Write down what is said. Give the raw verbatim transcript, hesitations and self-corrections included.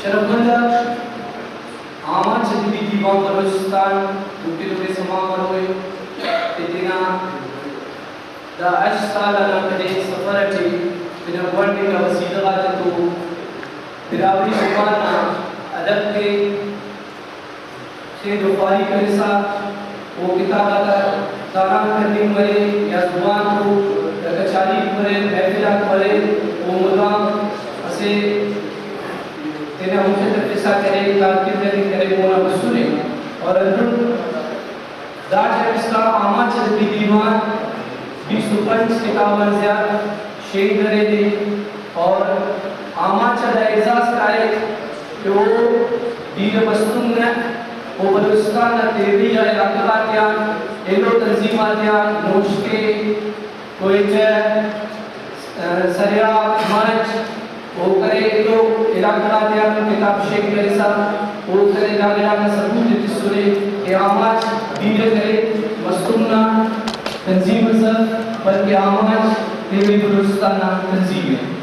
شرفمند آماچ ادبی دیوان بلوچستان، دنکہ تو سما مروئے کہ تینا دا ہشت سال انا کنے سفر اٹی تینا گونڈ انگا وسیلہ غاتتون براہوئی زبان نا ادب تے خیر و خواری کرسا، او کتاب آتا تالان کننگ مرے یا زبان تو دا کچاریک مرے، محفل آک مرے، او مدام اسہ تینا مخ ءِ تفسا کرے، کارکڑد ءِ کرے، مونا مسنے۔ اور ہندن داٹی اسکان آماچ ادبی دیوان بیست و پنچ کتاب آن زیات شینک کرینے اور آماچ آ دا اعزاز کائک کہ او بیرہ بستونگ نا، او بلوچستان نا تیوی آ علاقہ غاتیان ایلو تنظیم آتیان نوشکے، کوئٹہ، سریاب، مچ، او کرے ایلو علاقہ غاتیان کتاب شیک کرسا او کرے، داگڑا نا ثبوت ءِ تسنے کہ آماچ بیرہ کرے مستونگ نا تنظیم اس اف، بلکہ آماچ تیوی بلوچستان نا تنظیم ءِ۔